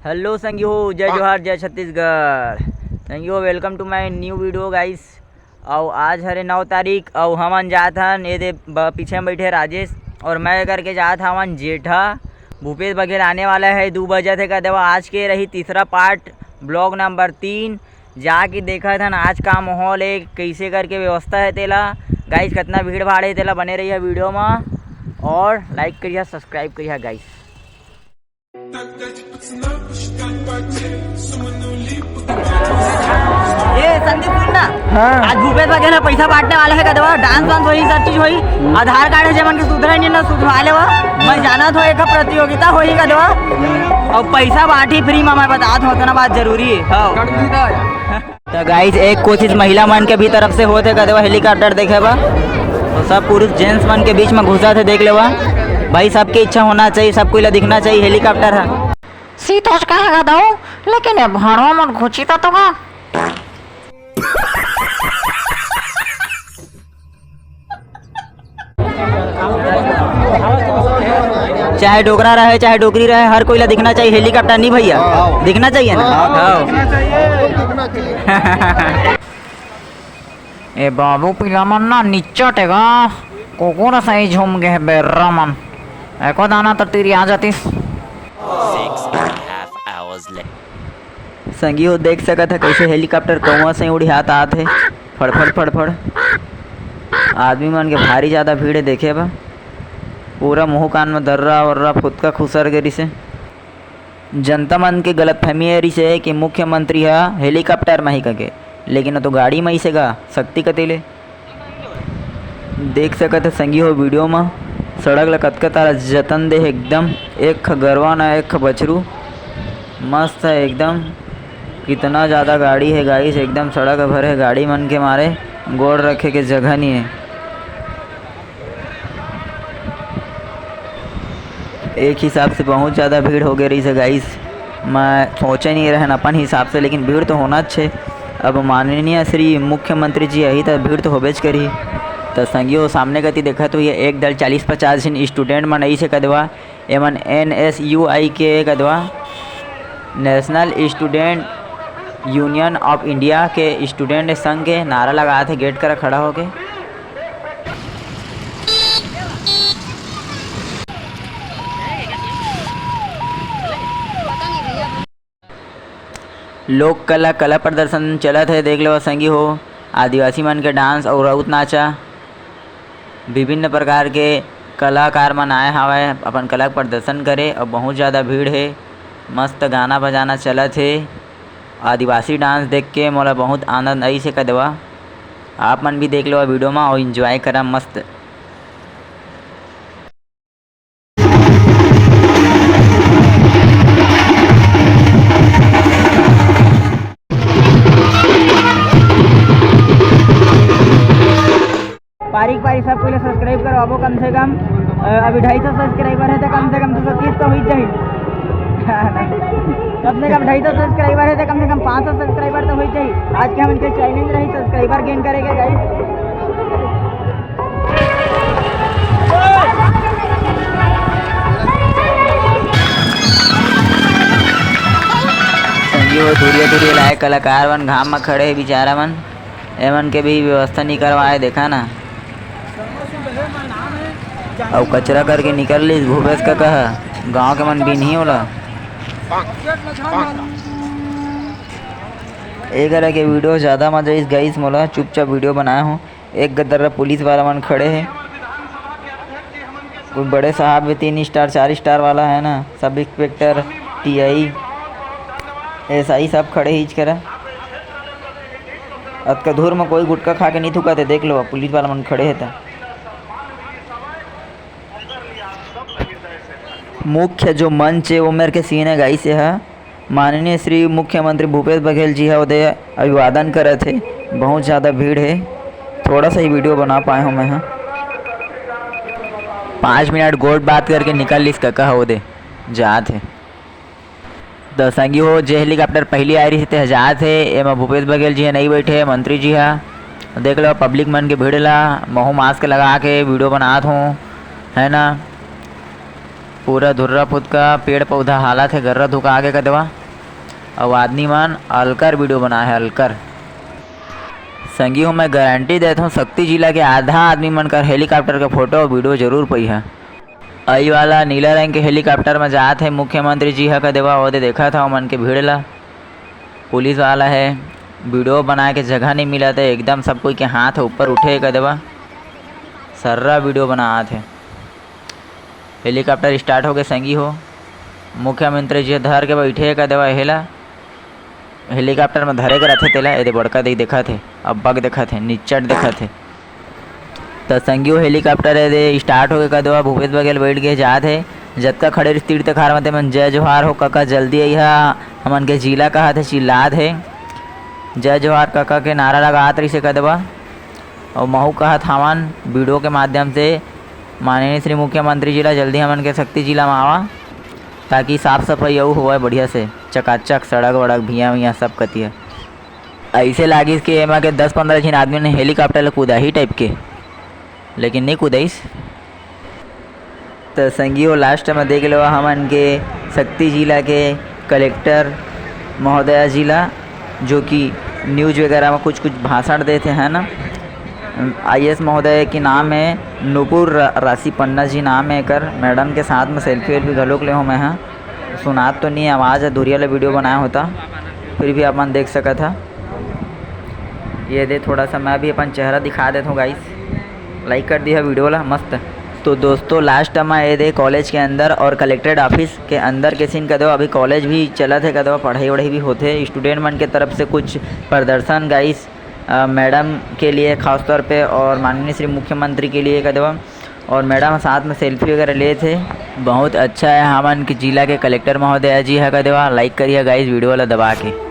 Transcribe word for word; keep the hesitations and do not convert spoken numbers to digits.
Hello संगी हो, जय जोहार, जय छत्तीसगढ़। संगी हो, welcome to my new video guys। अउ आज हरे नौ तारीख, अउ हमन जात हन, ये दे ब-, पीछे में बैठे राजेश और मैं करके जात हवन जेठा। भूपेश बघेल आने वाला है, दू बजे थे कह देवा। आज के रही तीसरा part, vlog number तीन। जाके देखत हन आज का माहौल है, कैसे करके व्यवस्था है तेला। गाइस, कितना भीड़ भाड़ है तेला, बने रहिए video में और like करिए, subscribe करिए गाइस। ए संदीप, सुन ना। हाँ। आज भूपेश बघेल ह पैसा बांटने वाला है कह देवा, dance वांस होही, सब चीज होही। आधार कार्ड है जेमन के सुधरे नहीं ना, सुधरवा लेवा। मैं जानत हो एक प्रतियोगिता होही कह देवा, और पैसा बांटी free में, मैं बतात हो, उतना बात जरूरी है। हाँ। तो गाइस, एक कोशिश महिला मन के भी तरफ से होत हे कह देवा helicopter देखे बा। तो सब पुरुष gents मन के बीच में घुसा थे, देख लेवा भाई, सबके इच्छा होना चाहिए, सब कोई ला दिखना चाहिए helicopter है। सीत हो चुका है गदऊ, लेकिन ये भाड़वा मन घुची तो का? चाहे डोकरा रहे, चाहे डोकरी रहे, हर कोई ला दिखना चाहिए helicopter, नहीं भैया? हाँ। दिखना चाहिए ना? हाँ। हाँ। ए बाबू, पिला मन ना निच्चट हे गा, कुकुर सही झूम गे हे बेर्रा मन। एको दाना तो तीरी आ जातिस। Six and a half hours later. संगी हो, देख सकत ह कैसे helicopter कौआ से उड़ियात आत हे, फड़फड़ फड़फड़। आदमी मन के भारी ज्यादा भीड़ हे देखे बर। पूरा मुंह कान में दर्रा वर्रा फुतका खुसर गे रिसे। जनता मन के गलतफहमी ए रिसे कि मुख्यमंत्री ह helicopter म ही कके, लेकिन वो तो गाड़ी म ही से गा, शक्ति कति ले। देख सकत ह संगी हो video म, सड़क ल कतका तारा जतन दे हे एकदम। एक ख गरवा न एक ख बछरू, मस्त है एकदम। कितना ज्यादा गाड़ी है गाइस, एकदम सड़क ह भरे हे गाड़ी मन के मारे, गोड़ रखे के जगह नहीं है। एक हिसाब से बहुत ज्यादा भीड़ हो गे रहिस हे गाइस, मैं सोचे नहीं रहन अपन हिसाब से, लेकिन भीड़ तो होना च हे। अब माननीय श्री मुख्यमंत्री जी आही त भीड़ तो होबेच करही। त संगी हो, सामने कति देखत होही एक दल चालीस पचास झिन student मन अइसे कदवा, एमन N S U I के Kadwa, National Student Union of India के student संघ के नारा लगात हे gate करा खड़ा होके। लोक कला, कला प्रदर्शन चलत हे, देख लेवा संगी हो, आदिवासी मन के dance अउ राउत नाचा, विभिन्न प्रकार के कलाकार मन आए हावय अपन कला के प्रदर्शन करे, अउ बहुत ज्यादा भीड़ हे। मस्त गाना बजाना चलत हे। आदिवासी dance देख के मोला बहुत आनंद आइस हे कदवा। आप मन भी देख लेवा video मा अउ enjoy करा मस्त। पारी के पारी सब कोई ला subscribe करवाबो कम से कम। अ, अभी ढाई सौ subscriber हे त कम से कम दो सौ तीस तो हो ही जाही। कम से कम ढाई सौ subscriber हे त कम से कम पाँच सौ subscriber तो हो ही जाही। आज के हमन के challenge रही subscriber gain करे के, guys। संगी हो, दूरिया दूरिया लाए कलाकार मन घाम म खड़े हे बेचारा मन, एमन के भी व्यवस्था नहीं करवाए, देखा ना। अउ कचरा करके निकल लिस भूपेश कका ह, गांव के मन बिनही ओला। ए करा के video ज्यादा मजा आइस guys, मोला चुपचाप video बनाए हूँ। एक गदर्रा पुलिस वाला मन खड़े हे, कोई बड़े साहब हे, तीन star चार star वाला है ना, sub inspector, T I, S I सब खड़े हे इच करा। अतका दूर में कोई गुटखा खा के नहीं थूकत हे, देख लो पुलिस वाला मन खड़े हे त। मुख्य जो मंच हे वो मेर के scene हे guys, ये हा माननीय श्री मुख्यमंत्री भूपेश बघेल जी ह ओदे अभिवादन करत हे। बहुत ज्यादा भीड़ हे, थोड़ा सा ही video बना पाए हों मैं ह। पाँच मिनट गोठ बात करके निकल लिस कका ह ओदे, जात हे। त संगी हो, जे helicopter पहली आए रहिस हे ते ह जात हे, एमा भूपेश बघेल जी ह नइ बैठे, मंत्री जी ह। देख लो public मन के भीड़ ला, महू mask लगा के video बनात हों। है ना, पूरा धुर्रा फुतका पेड़ पौधा हालत हे, गर्रा धुका आगे कदवा। अउ आदमी मन अलकर वीडियो बनाए हे, अलकर। संगी हो, मैं गारंटी देत हूँ, सक्ती जिला के आधा आदमी मन कर हेलीकॉप्टर के फोटो अउ वीडियो जरूर पइहा। अई वाला नीला रंग के हेलीकॉप्टर में जात हे मुख्यमंत्री जी ह कदवा, ओदे देखत हव मन के भीड़ ला। पुलिस वाला हे, वीडियो बनाए के जगह नहीं मिलत हे, एकदम सब कोई के हाथ ऊपर उठे हे कदवा, सर्रा वीडियो बनात हे। हेलीकॉप्टर स्टार्ट हो गए संगी हो, मुख्यमंत्री जी धर के बैठे हे कदवा हेला। हेलीकॉप्टर में धरे के रथे तेला, एदे बड़का दई देखत हे, अब्बा के देखत हे, निच्चट देखत हे। त संगी हो, हेलीकॉप्टर एदे स्टार्ट हो गए कदवा, भूपेश बघेल बैठ के जात हे। जतका खड़े रहिस तीर तखार में, ते मन जय जोहार हो कका, जल्दी अइहा, हमन के जिला कहत हे, चिल्लात हे। जय जोहार कका के नारा लगात रहिस हे कदवा। अउ महू कहत हावन वीडियो के माध्यम से माननीय श्री मुख्यमंत्री जी ला, जल्दी हमन के सक्ती जिला में आवा, ताकि साफ सफाई अउ होवय बढ़िया से, चकाचक सड़क वड़क, भुइयां वुइयां सब कतिया। अइसे लागिस कि एमा के दस पंद्रह झिन आदमी ने हेलीकॉप्टर ला कूदा ही टाइप के, लेकिन नहीं कूदाइस। त संगी हो, लास्ट में देख लेवा हमन के सक्ती जिला के कलेक्टर महोदया जी ला, जो कि न्यूज वगैरह में कुछ कुछ भाषण देथे, है ना। आईएएस महोदय के नाम है नूपुर रा-, राशि पन्ना जी नाम है एकर। मैडम के साथ में सेल्फी वेल्फी घलोक ले हो मैं हा। सुनात तो नहीं है, आवाज़ है, दूरिया ले वीडियो बनाया होता, फिर भी आप मन देख सकत हा। ये दे, थोड़ा सा मैं भी अपन चेहरा दिखा देता हूँ गाइस, लाइक कर दिया वीडियो ला मस्त। तो दोस्तों, लास्ट में ये दे कॉलेज के अंदर और कलेक्ट्रेट ऑफिस के अंदर के सीन कदवा। अभी कॉलेज भी चलत हे कदवा, पढ़ाई वढ़ाई भी होथे। स्टूडेंट मन के तरफ से कुछ प्रदर्शन गाइस, अ, मैडम के लिए खास तौर पे और माननीय श्री मुख्यमंत्री के लिए कदवा, और मैडम साथ में सेल्फी वगैरह लेत हे। बहुत अच्छा है हमन के जिला के कलेक्टर महोदया जी ह कदवा। लाइक करिए गाइस वीडियो ला दबा के।